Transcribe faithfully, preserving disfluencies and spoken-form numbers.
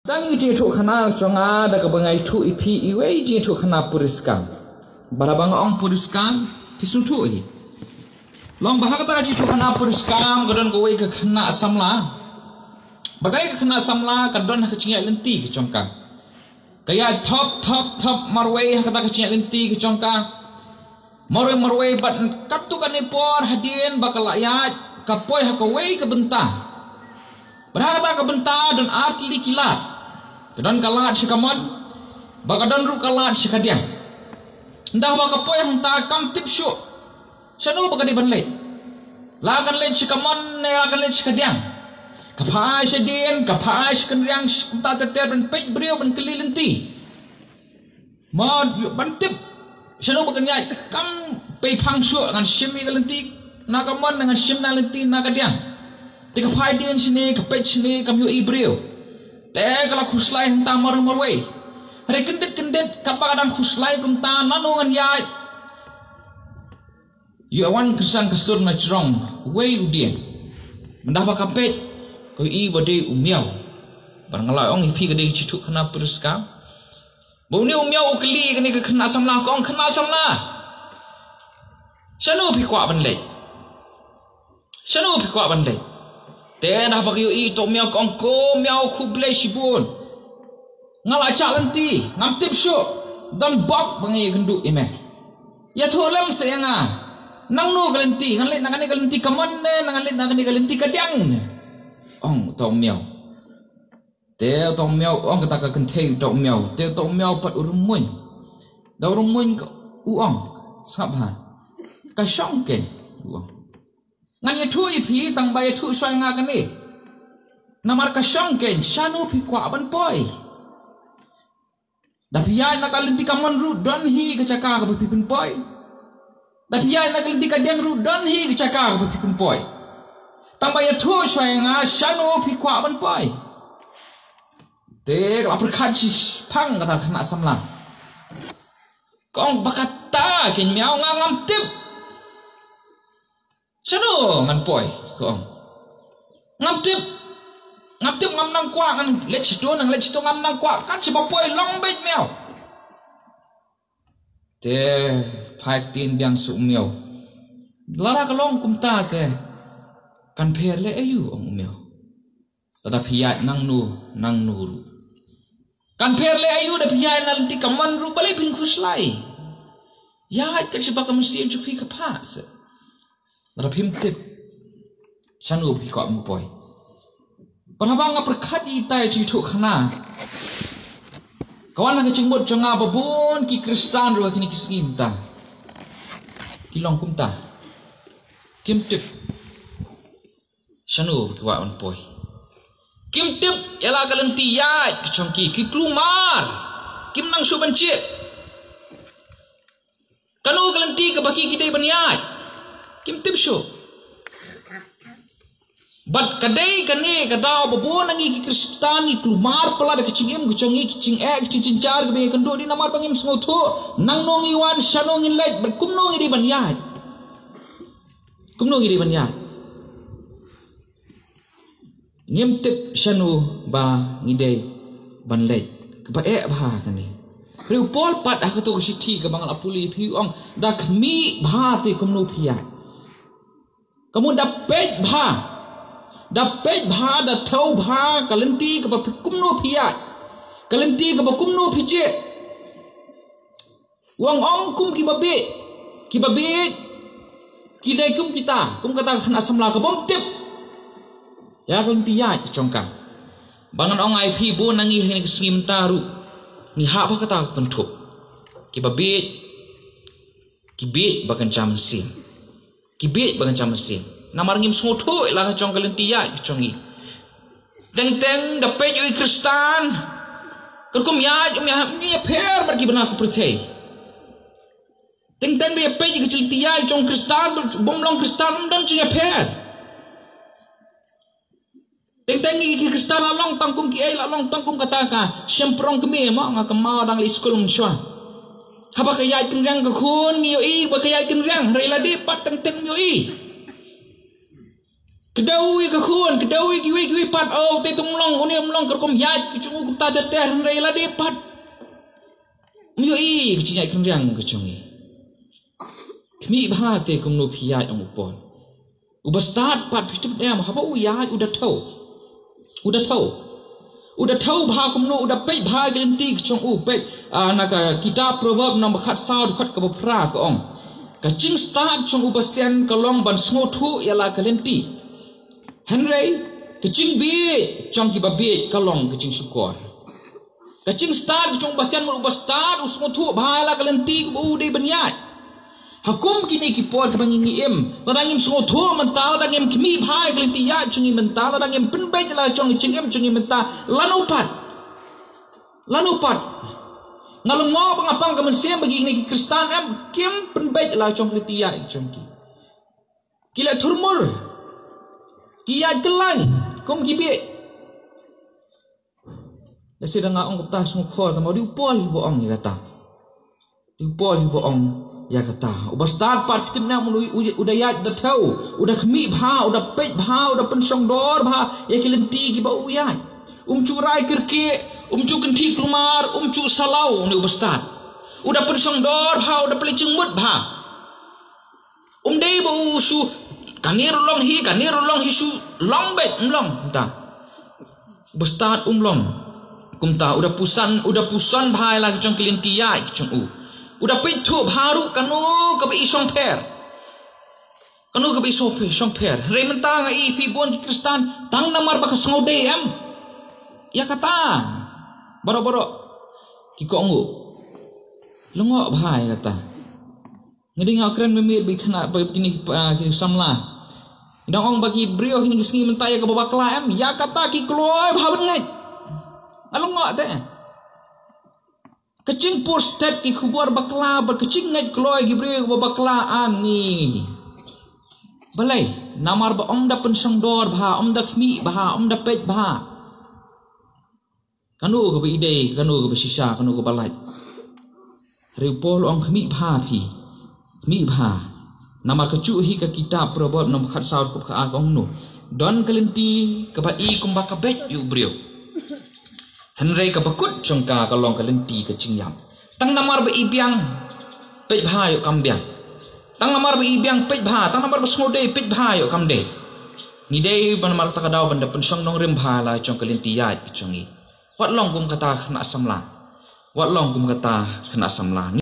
Tang i jingïathuhkhana jong nga da kaba nga ïathuh ïa phi iwei i jingïathuhkhana puriskam. Bad haba nga ong puriskam, phi sngewthuh hi. Long ba ha kata ka jingïathuhkhana puriskam ka don kawei ka khynnah samla. Ba kawei ka khynnah samla ka don ha ka jingïaid lynti ka jong ka. Ka ïaid thop thop thop marwei ha kata ka jingïaid lynti ka jong ka. Marwei marwei bad katto katne por hadien ba ka la ïaid ka poi ha kawei ka bynta. Bad ha kata ka bynta don ar tylli ki lad. Ka don ka lad sha ka mon, ba ka don ruh ka lad sha ka diang. Ynda ba ka poi hangta kam tip shuh shano ba ka dei ban leit. La kan leit sha ka mon ne la kan leit sha ka diang. Ka phai sha dien, ka phai sha kynriang, kumta ter ter ban peit briew ban kylli lynti. Mo ïoh ban tip shano ba kan ïaid, kam pei phang shuh, ngan shim ïa ka lynti na ka mon, ngan shim na lynti na ka diang. Te ka phai dien shane, ka peit shane, kam ïohi briew. Te ka la khuslai hangta marwei marwei. Hynrei kyndit kyndit katba ka dang khuslai kumta, nano ngan ïaid. Ïoh wan kyrsan ka sur na jrong uwei u dieng. Mynda ba ka peit, ka ïohi ba dei u miaw. Bad nga la ong ïa phi ka dei ka jingïathuhkhana puriskam. Ba une u miaw u kylli kane ka khynnah samla, ka ong, "Khynnah samla, shano phi kwah ban leit? Shano phi kwah ban leit?" Te ynda ba ka ïohi uto u miaw, ka ong, "Ko miaw, khublei shibun. Nga la jah lynti, ngam tip shuh. Don bok ba nga ïakynduh ïa me. Ïathuh lem seh ïa nga, nangno ka lynti, ngan leit na kane ka lynti ka mon ne ngan leit na kane ka lynti ka diang ne?" ong uto u miaw. Te uto u miaw, ong kata ka kynthei uto u miaw. Te uto u miaw pat u rymmuiñ. Da u rymmuiñ ka, u ong, sngap bha. Ka shong keiñ, u ong. Ngan ïathuh ïa phi, tang ba ïathuh shuwa ïa nga kane. Namar ka shong keiñ, shano phi kwah ban poi? Da phi ïaid na ka lynti ka mon ruh, don hi ka jaka kaba phi pynpoi. Da phi ïaid na ka lynti ka diang ruh, don hi ka jaka kaba phi pynpoi. Tang ba ïathuh shuwa ïa nga, shano phi kwah ban poi? Te ka la pyrkhat shiphang kata ka khynnah samla. Ka ong, "Ba kata keiñ miaw, nga ngam tip shano ngan poi," ka ong. "Ngam tip. Ngam tip, ngam nang kwah, ngan leit shito, nang leit shito, ngam nang kwah. Kat shaba poi long beit miaw." Te phai ktien biang sha u miaw. "Lada ka long kumta te kan pher leh aïu," ong u miaw. "Lada phi ïaid nangno nangno ruh. Kan pher leh aïu da phi ïaid na lynti ka mon ruh, balei phin khuslai? Ïaid kat shaba ka mynsiem jong phi ka phah seh. Lada phim tip shano phi kwah ban poi." Bad haba nga pyrkhat ïa ita i jingïathuhkhana, ka wan ha ka jingmut jong nga ba bun ki Khristan ruh ha kine ki sngi mynta ki long kumta. Kim tip shano ki kwah ban poi. Kim tip ïa la ka lynti ïaid ka jong ki, ki kulmar. Kim nang shuh ban jied. Kano ka lynti kaba ki, ki dei ban ïaid, kim tip shuh. Bad ka dei kane ka daw ba bun na ngi ki Khristan ngi kulmar palat da ka jingim ka jong ngi, ka jingeh, ka jingjynjar kaba ngi ïakynduh, dei namar ba ngim sngewthuh nangno ngi wan, shano ngin leit, bad kumno ngi dei ban ïaid. Kumno ngi dei ban ïaid? Ngim tip shano ba ngi dei ban leit. Kaba eh bha kane. Hynrei u Paul pat ha kato ka shithi kaba nga la pule ïa phi, u ong, da khmih bha te kumno phi ïaid. Ka mut da peit bha, da peit bha, da thew bha ka lynti kaba phi, kumno phi ïaid, ka lynti kaba kumno phi jied. U ong, ong kum kiba bieit, kiba bieit ki dei kum kita, kum kata ka khynnah samla kabym tip ïa ka lynti ïaid ka jong ka. Ba ngan ong ïa phi, bun na ngi ha kine ki sngi mynta ruh ngi hap ha kata ka kynthup. Kiba bieit, ki bieit ba kynja mynsiem. Ki bieit ba kynja mynsiem. Namar ngim sngewthuh ïa la ka jong ka lynti ïaid ka jong ngi. Teng teng da peit ïa u Khristan, katkum ïaid um ïa, um ïapher bad ki bynta ka pyrthei. Teng teng da ïa peit ïa ka lynti ïaid jong Khristan, bym long Khristan, um don jingïapher. Teng teng ïa ki Khristan la long tang kum kiei, la long tang kum kata ka shymprong kmie mo, nga kynmaw dang leit skul mynshuwa. Haba ka ïaid kynriang ka khun ngi ïohi ba ka ïaid kynriang, hynrei lade pat teng teng ym ïohi. Kdew ïa ka khun, kdew ïa kiwei kiwei pat, oh, te tang long, une um long ka rukom ïaid ka jong u kumta ter ter, hynrei lade pat. Ym ïohi ka jingïaid kynriang ka jong ngi. Khmih bha te kumno phi ïaid, ong u Paul. U bastad pat, phi tip ne em, haba u ïaid u da thew. U da thew. U da thew bha kumno, u da peit bha ïa ka lynti ka jong u, peit, ah, na ka kitab Proverb number khatsaw dkhot kaba phra ka ong: Ka jingstad jong u basian ka long ban sngewthuh ïa la ka lynti. Hynrei ka jingbieit jong kiba bieit ka long ka jingshukor. Ka jingstad ka jong u basian, mut u bastad u sngewthuh bha ïa la ka lynti kaba u dei ban ïaid. Ha kum kine ki por kiba ngi, ngi im, lada ngim sngewthuh mynta, lada ngim khmih bha ïa ka lynti ïaid jong ngi mynta, lada ngim pynbeit ïa la jong ka jingim jong ngi mynta, lano pat? Lano pat? Nga lyngngoh ba nga pang ka mynsiem ba kine ki Khristan em kim pynbeit ïa la jong ka lynti ïaid jong ki. Ki la thurmur. Ki ïaid kyllaiñ kum ki bieit. Lehse da nga ong kumta sngewkhor, tangba dei u Paul hi ba ong ïa kata. Dei u Paul hi ba ong ïa kata. U bastad pat, phi tip ne em, u, u, u da ïaid da thew, u da khmih bha, u da peit bha, u da pynshongdor bha ïa ki lynti kiba u ïaid. Um ju rai kyrkieh, um ju kynthih kulmar, um ju salaw, une u bastad. U da pynshongdor bha, u da pynleit jingmut bha. Um dei ba u shu, kane ruh long hi, kane ruh long hi, shu long beit, um long kumta. U bastad um long kumta, u da pynsan, u da pynsan bha ïa la ki jong ki lynti ïaid ki jong u. U da peit thuh bha ruh kano kaba i shongpher. Kano kaba i shongpher, shongpher. Hynrei mynta nga i phi bun ki Khristan, tang namar ba ka sngewdei em ïa kata. Baroh baroh ki kohnguh. Lyngngoh bha ïa kata. Nga dei nga kren mynmiet ba i khynnah, ba kine, ah, ki samla. Dang ong ba ki briew kine ki sngi mynta ïa kaba bakla em, ïa kata ki kloi bha ban ngeit. Nga lyngngoh te. Ka jingpur stet ki khubor bakla bad ka jingngeit kloi ki briew ïa kaba bakla, ani. Balei? Namar ba ym da pynshongdor bha, ym da khmih bha, ym da peit bha. Kano kaba i dei, kano kaba shisha, kano kaba lait. Hynrei u Paul u ong khmih bha phi. Khmih bha. Namar kajuh hi ka kitab Proverb number khatsaw dkhot khatar ka ong kumno: Don ka lynti kaba i kumba ka beit ïa u briew, hynrei kaba kut jong ka ka long ka lynti ka jingïap. Tang namar ba i biang, peit bha ïoh kam biang. Tang namar ba i biang, peit bha. Tang namar ba sngewdei, peit bha ïoh kam dei. Ngi dei ban namar kata ka daw ban da pynshong nongrim bha la jong ka lynti ïaid ka jong ngi. Wat long kum kata khynnah samla. Wat long kum kata khynnah samla.